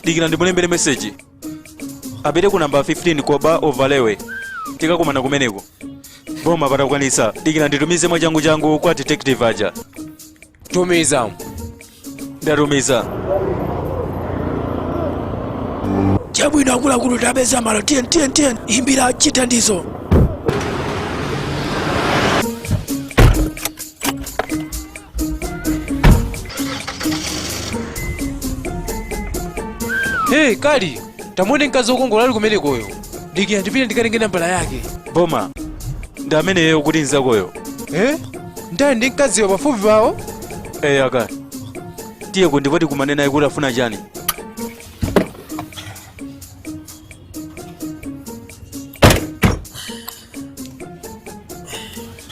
Dikira ndimulembere meseji. Apite ku namba 15 Koba Ovalewe, tikakumana kumeneko. Boma patakwanitsa, dikira nditumize mwachanguchangu kwa detective aja. Tumiza. Ndatumiza. Chabwino akuluakulu, tapeza malo. Tiyeni, tiyeni, tiyeni, imbira chithandizo. Hey kali, tamuone mkazi wokongola ali kumenekoyo. Dikira ndipite ndikatenge nambala yake. Boma ndi ameneyo kuti nzakoyo. Eh? Ndani ndi mkaziyo pafupi pawo? Eya ka, tiyeko ndipo tikumane naye kuti afuna chani.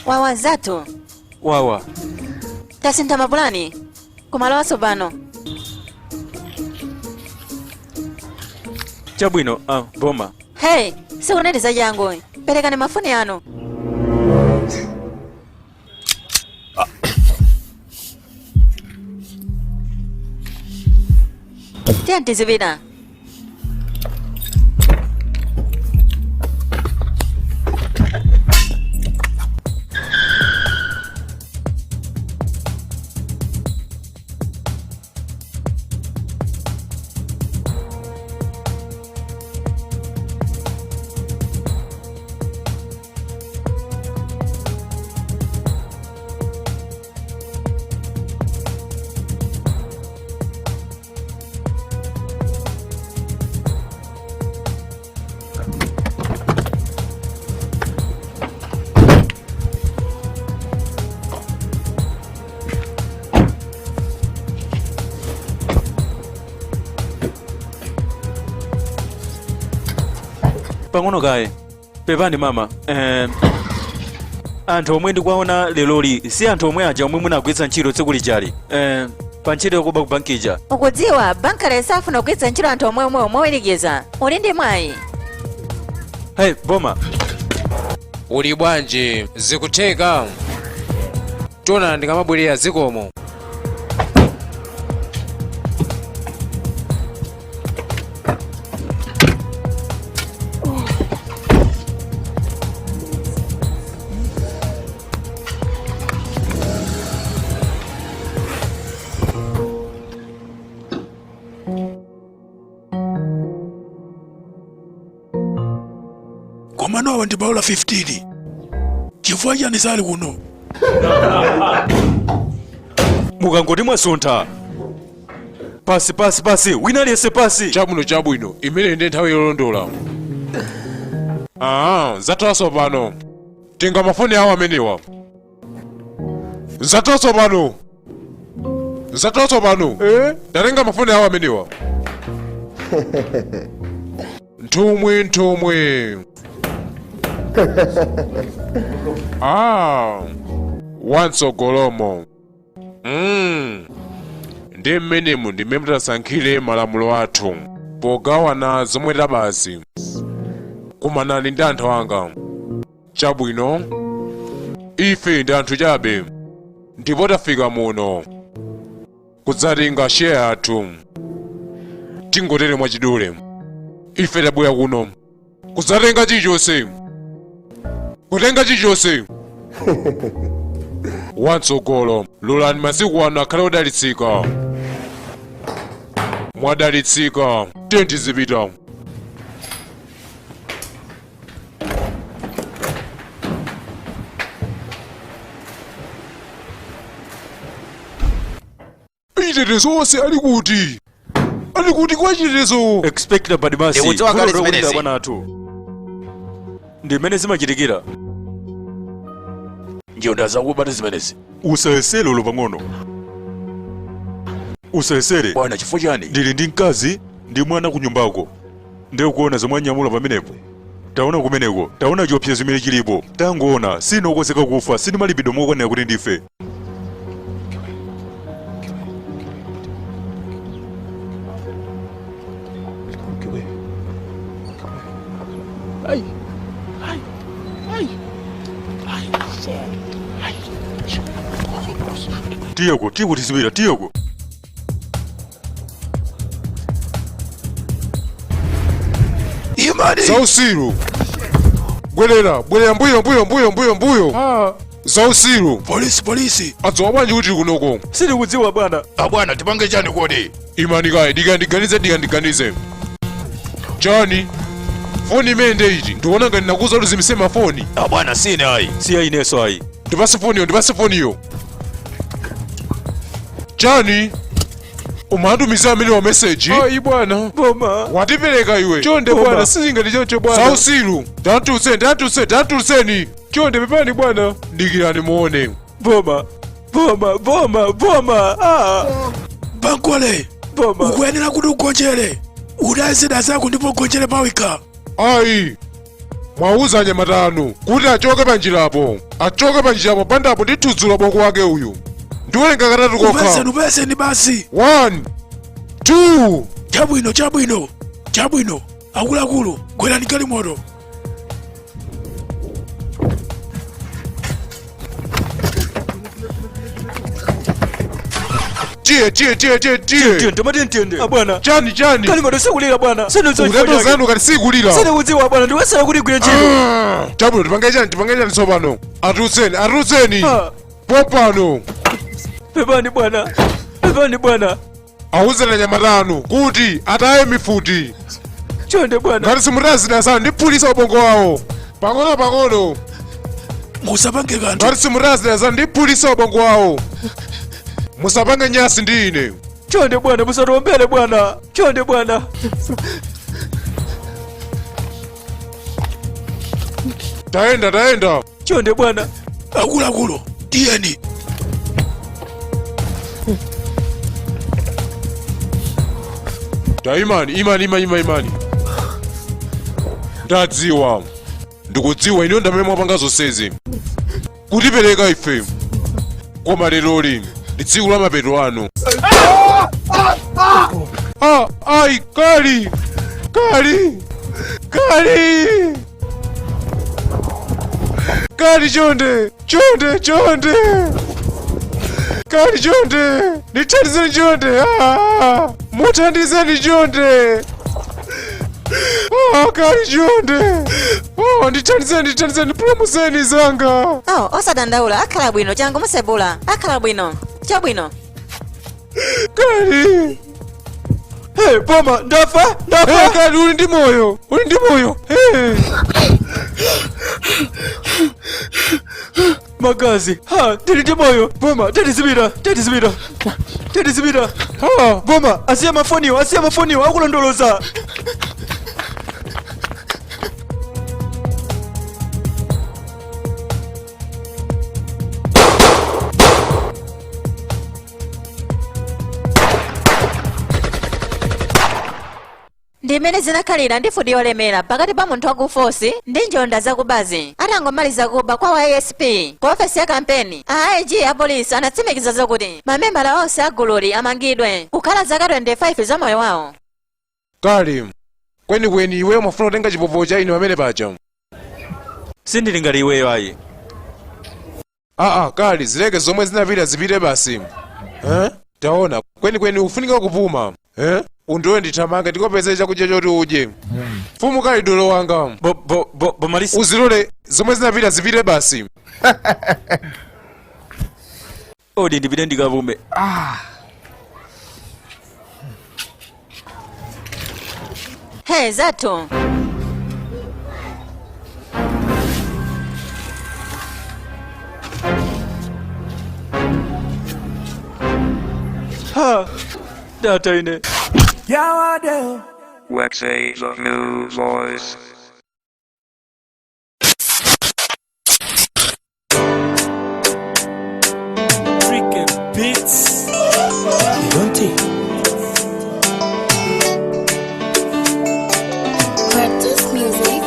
Wawa zathu. Wawa. Tasintha mapulani kumalo atsopano. Chabwino, ah, boma. Hey, sikuneti zachangu, perekani mafoni anu. Tiye tizipita. Pang'ono kaye, pepani mama. Anthu omwe ndikuwaona leroli si anthu omwe aja omwe munagwiritsa ntchito tsiku lijali pa ntchito yokuba ku banki ija. Ukudziwa, bankale safuna kugwiritsa ntchito anthu omweomwewo mowirikiza. Uli ndi mwayi. Hey boma. Uli bwanji? Zikutheka? Tionana ndikamabwerera, zikomo. Koma nowa ndi paola 15, chifukwa chani sali kuno? Mukangoti mwasuntha, pasi pasi pasi, wina aliyense pasi. Chabwino, chabwino, imene ndi nthawi yolondola. Ah, zathanso pano. Tenga mafoni awo amenewa. Zathanso pano. Zathanso pano. Eh? Ndatenga mafoni awo amenewa. Nthumwi nthumwi. Ah, wansogolomo. Ndi mmenemu ndi mmene tasankhire malamulo athu pogawana zomwe tabazi. Kumanani ndi anthu anga. Chabwino, ife ndi anthu chabe ndipo tafika muno kudzatenga share yathu. Tingotere mwachidule, ife tabwera kuno kudzatenga chilichonse, kutenga chilichonse. Watsogolo, lolani masiku ano akhale odalitsika. Mwadalitsika. Tiyeni tizipita. Chitetezo onse ali kuti? Ali kuti kwa chitetezo? Inspector Badmasi. Ndikudziwa kale Vuto zimenezi. lokulira bwana athu. Ndi mmene zimachitikira. Njonda zakubata zimenezi. Usayesere olo pang'ono. Usayesere. Bwana, chifukwa chani? Ndili ndi mkazi ndi mwana ku nyumbako. Ndiye kuona zomwe anyamula pamenepo. Taona kumeneko, taona chiopsezo chimene chilipo. Tangoona, sindine okonzeka kufa, sindimalipidwa mokwanira kuti ndife. Tiyeko, tiyeko tizipita, tiyeko. Imani! Zausiru. Bwerera, bwerera mbuyo mbuyo mbuyo mbuyo mbuyo. Zausiru. Polisi, polisi. Adziwa bwanji kuti kunoko? Sindikudziwa bwana. Abwana, tipange chani kodi? Imani kaye, dika ndiganize, dika ndiganize. Chani? Foni imene nde iti. Ndikuona ngati nakuuza kuti uzimise mafoni. Abwana, sine ayi. Si inenso ayi. Ndipase foniyo, ndipase foniyo. Chani? Umatumizira amenewa meseji? Ayi bwana. Boma. Watipereka iwe. Chonde Boma. bwana, sizingati choncho bwana. Zausiru. Tatulutseni, tatulutseni, tatulutseni. Chonde pepani bwana. Dikirani muone. Boma. Boma, boma, boma. Ah. Bankole, Boma. ukuyenera kuti ugonjere. Utaye zida zako ndipo ugonjere pawekha. Ayi. Mwauza anyamata anu kuti achoke panjirapo. Achoke panjirapo pandapo ndithudzula ubongo wake uyu. Ndiwerenga katatu kokha. Upezeni, upezeni basi. 1 2 Chabwino, chabwino, chabwino. Akuluakulu, kwerani galimoto. Tiye, tiye, tiye, tiye, tiye. Tiye, tomati tiyende. Abwana. Chani, chani. Galimoto sikulira bwana. Ukatoza zanu kati sikulira. Sindikudziwa bwana, ndikuyesera kuti igwire ntchito. Ah, Chabwino, tipange chani, tipange chani tsopano. Atulutseni, atulutseni. Ah. Pompano. Pepani bwana. Pepani bwana. Awuzeni anyamata anu kuti ataye mifuti. Chonde bwana. Ngati simutaya zida zanu ndiphulitsa ubongo wawo. Pang'ono pang'ono. Musapange kanthu. Ngati simutaya zida zanu ndiphulitsa ubongo wawo. Musapange nyasi ndi ine. Chonde bwana, musatiombere bwana. Chonde bwana. Tayenda, tayenda. Chonde bwana. Akuluakulu, tiyeni. Taimani, imani, imani, imani, imani. Ndadziwa. Ndikudziwa inuyo ndamene mwapanga zonsezi. Kutipereka ife. Koma leroli ndi tsiku la mapeto anu. Ah, ai, kali. Kali. Kali. Kali chonde. Chonde, chonde. Kali chonde. Ndithandizeni chonde. Ah, muthandizeni chonde. Ah, kali chonde. Oh, ndithandizeni, ndithandizeni, pulumutseni zanga. Oh, osadandaula, akhala bwino, changu musebula. Akhala bwino. Chabwino. Kali. Hey, boma, ndafa, ndafa. Hey, Kali, uli ndi moyo. Uli ndi moyo. Hey. Magazi. Ha, ndili ndi moyo. Boma, tatizibira, tatizibira. Tatizibira. Ha. Boma, asiya mafoniwo, asiya mafoniwo, akulondoloza. Ndi mmene zinakhalira ndi mfuti yolemera pakati pa munthu wakufosi ndi njonda zakubazi. Atangomaliza kuba kwa wa ASP ku ofesi ya kampeni, a IG a polisi anatsimikiza zokuti mamembala onse a gululi amangidwe kukhala zaka 25 za moyo wawo. Kale kwenikweni iweyo umafuna kutenga chipopo cha ine pamene paja. Sindili ngati iweyo ayi. Aa, kale zileke, zomwe zinapita zipite basi, eh? Taona, kwenikweni ufunika kupuma, eh? Undiwe ndithamange tikopeze chakudya choti udye. Mfumu kali dolo wanga. Bomalisi. Uzilole zomwe zinapita zipite basi. Odi ndipite ndikapume. He zathu. Ha, data ine. Yawadeo. Wax Age of New Voice. Freaking beats. Leonte. Practice music.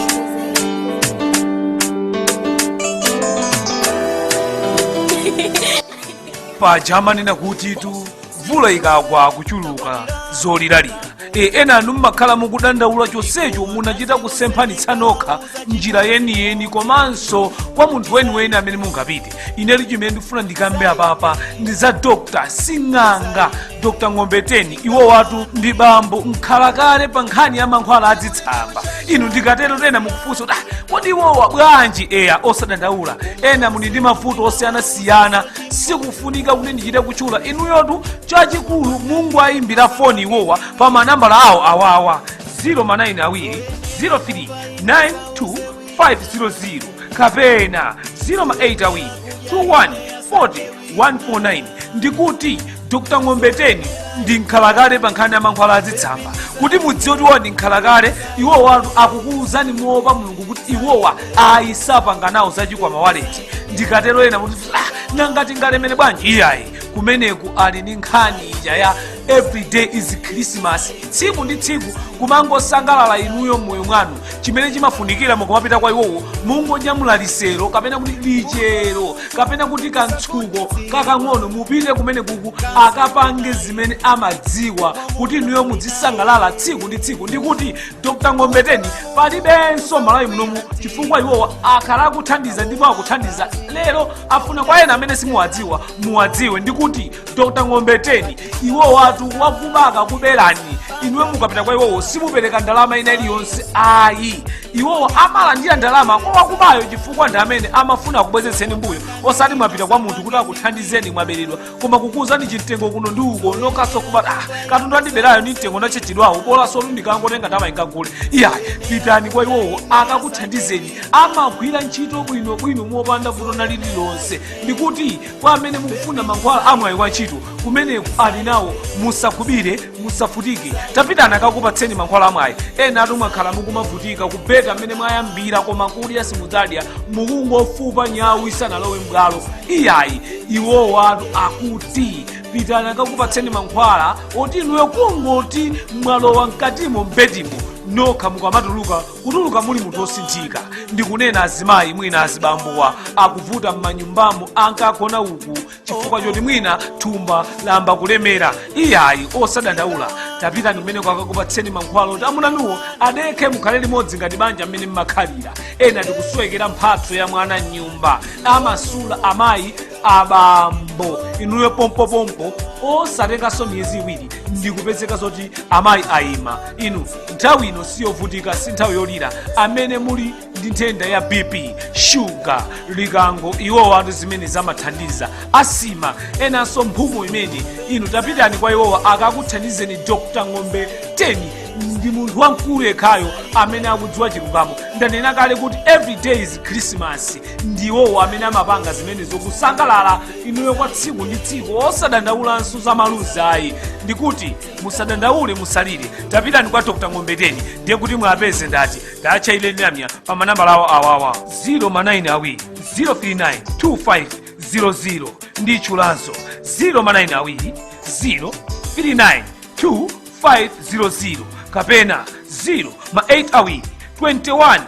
Paja amanena kuti tu mvula ikagwa kuchuluka zoliralira. Ena anu mmakhala mukudandaula chonsecho munachita kusemphanitsa nokha njira yeniyeni komanso kwa munthu weniweni amene mungapite. Inetu chimene ndikufuna ndikambe apapa ndi za Dr. Sing'anga, Dr. Ng'ombeteni. Iwo watu ndi bambo mkhalakale pa nkhani ya mankhwala adzitsamba. Inu ndikatero tena mukufunsa kuti, ah, kodi iwowa bwanji? Eya, osadandaula. Ena muli ndi mavuto osiyanasiyana, sikufunika kuti ndichite kutchula. Inuyotu chachikulu mungowayimbira foni iwowa pa manambala awo awawa: 0 ma 9 awiri 03 92 500 kapena 0 ma 8 awiri 21 40 149. Ndikuti Dr. Ng'ombeteni ndi nkhalakale pa nkhani ya mankhwala azitsamba. Kuti mudziwe kuti iwowa ndi nkhalakale, iwowa akukuwuzani muopa Mulungu kuti iwowa ayisapanga nawo zachikwama waleti. Ndikatero ena muti, ah, nangati ngalemere bwanji? Iyayi, kumeneku ali ndi nkhani ija ya everyday is Christmas, tsiku ndi tsiku kumangosangalala inuyo m'moyo mwanu. Chimene chimafunikira mukumapita kwa iwowo, mungonyamula lisero kapena kuti lichero kapena kuti kantsuko kakang'ono, mupite kumene kuku akapange zimene amadziwa kuti inuyo muzisangalala tsiku ndi tsiku. Ndikuti Dr. Ng'ombeteni palibenso Malawi munomu, chifukwa iwowa akhala akuthandiza ndipo akuthandiza lero. Afuna kwa ena amene simuwadziwa muwadziwe. Ndikuti Dr. Ng'ombeteni iwowatu wakubaka kuberani, inuyo mukapita kwa iwowo simupereka ndalama ina iliyonse ayi. Iwowo amalandira ndalama kwa wakubayo, chifukwa ndi amene amafuna akubwezetseni mbuyo, osati mwapita kwa munthu kuti akuthandizeni mwaberedwa, koma kukuuzani chimtengo kuno ndi uko nokhaso kumati, ah, katundu andiberayo ndi mtengo ndachechedwawo, bolanso ndikangotenga ndalama ingagule. Iyayi, pitani kwa iwowo akakuthandizeni. Amagwira ntchito bwinobwino mopanda vuto na lililonse. Ndikuti kwa amene mukufuna mankhwala amwayi wa ntchito, kumeneku ali nawo. Musakubire, musafutike, tapitani akakupatseni mankhwala amwayi. Ena atu mwakhala mukumavutika kubeta mmene mwayambira, koma kudya simudzadya, mukungofupa nyawu isanalowe mbwalo. Iyayi, iwowo atu akuti pitani akakupatseni mankhwala oti inuyo kungoti mwalowa mkatimo mbetimo nokha, mukamatuluka kutuluka muli munthu osinthika. Ndikunena azimayi, mwina azibambowa akuvuta m'manyumbamo, ankagona uku chifukwa choti mwina thumba lamba kulemera. Iyayi, osadandaula, tapitani kumene akakupatseni mankhwala oti amunanuwo adekhe, mukhale limodzi ngati banja mmene mmakhalira. Ena tikusowekera mphatso ya mwana mnyumba, amasula amayi abambo inuyo pompopompo, osatenganso miyezi 2 ndikupezeka zoti amayi ayima. Inu nthawi ino siyovutika, si nthawi yolira. Amene muli ndi nthenda ya BP, shuga, likango, iwowa atu zimene zamathandiza asima, enanso mphumu imene. Inu tapitani kwa iwowa akakuthandizeni. Dr. Ng'ombe 10 ndi munthu wamkulu yekhayo amene akudziwa chilungamo. Ndanena kale kuti every day is Christmas. Ndiwowo amene amapanga zimene zokusangalala inuyo kwa tsiku ndi tsiku, osadandaulanso za maluzi ayi. Ndikuti musadandaule, musalire, tapitani kwa Dr. Ng'ombeteni. Ndiye kuti mwapeze ndati tatchaireni lamya pa manambala awo awawa: 0 ma 9 awiri 039 2500. Ndi tchulanso 0 ma 9 awiri 039 2500 kapena 0 ma 8 awiri 21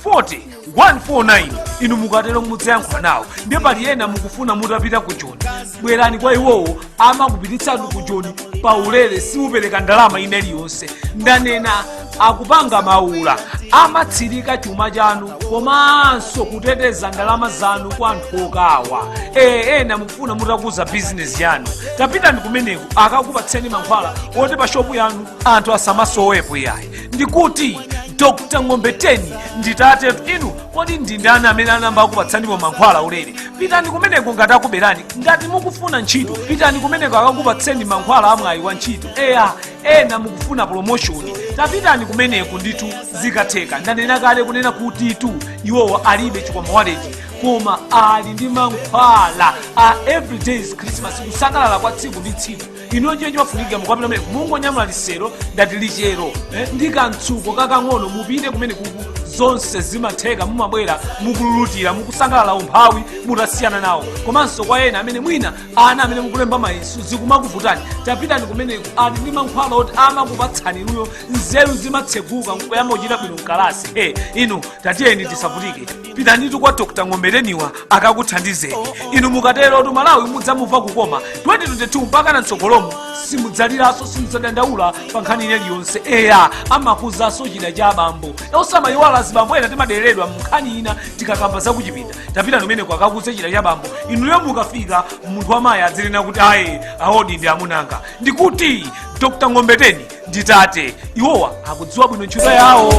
40 149. Inu mukatero mudzayankhula nawo. Ndiye pali ena mukufuna mutapita ku Joni, bwerani kwa iwowo, amakupititsani ku Joni paulere, simupereka ndalama ina iliyonse. Ndanena akupanga maula, amatsirika chuma chanu komanso kuteteza ndalama zanu kwa anthu okawa. Ena mukufuna mutakuza bizinesi yanu, tapitani kumeneko akakupatseni mankhwala oti pa shopu yanu anthu asamasowepo yayi. Ndikuti Dr Ng'ombeteni nditatetu. Inu kodi ndi ndani amene anamba akupatsanipo mankhwala ulere? Pitani kumeneko ngati akuberani. Ngati mukufuna ntchito, pitani kumeneko akakupatseni mankhwala amwayi wa ntchito. Eya, ena mukufuna promotion, tapitani kumeneko ndithu zikatheka. Ndanena kale kunena kuti tu iwowo alibe chikwama waleti, koma ali ndi mankhwala a everyday is Christmas, kusangalala kwa tsiku ndi tsiku. Ino chiye chimafunika mukapita kumene mungonyamula lisero, ndati lichero, ndi kamtsuko kakang'ono, mupite kumene kuku zonse zimatheka. Mumabwera mukululutira, mukusangalala, umphawi mutasiyana nawo. Komanso kwa ena amene mwina ana amene mukulemba mayeso zikumakuvutani, tapitani kumeneko, ali ndi mankhwala oti amakupatsani inuyo, nzeru zimatseguka nkuyamba kuchita bwino mkalasi. He, inu tatiyeni tisavutike, pitanitu kwa Dr Ng'ombeteniwa akakuthandizeni. Inu mukatero tu Malawi mudzamumva kukoma 2022 mpaka na mtsogolomo, simudzaliranso, simudzadandaula pa nkhani ine iliyonse. Eya, amakuzanso chida cha abambo, osamayiwala azibambo ena timadereredwa mnkhani ina tikakamba zakuchipinda. Tapita kumeneko akakuze chida cha abambo. Inuyo mukafika, munthu wamayi adzinena kuti ayi, aodi ndi amunanga. Ndikuti Dr Ng'ombeteni nditate, iwowa akudziwa bwino ntchito yawo.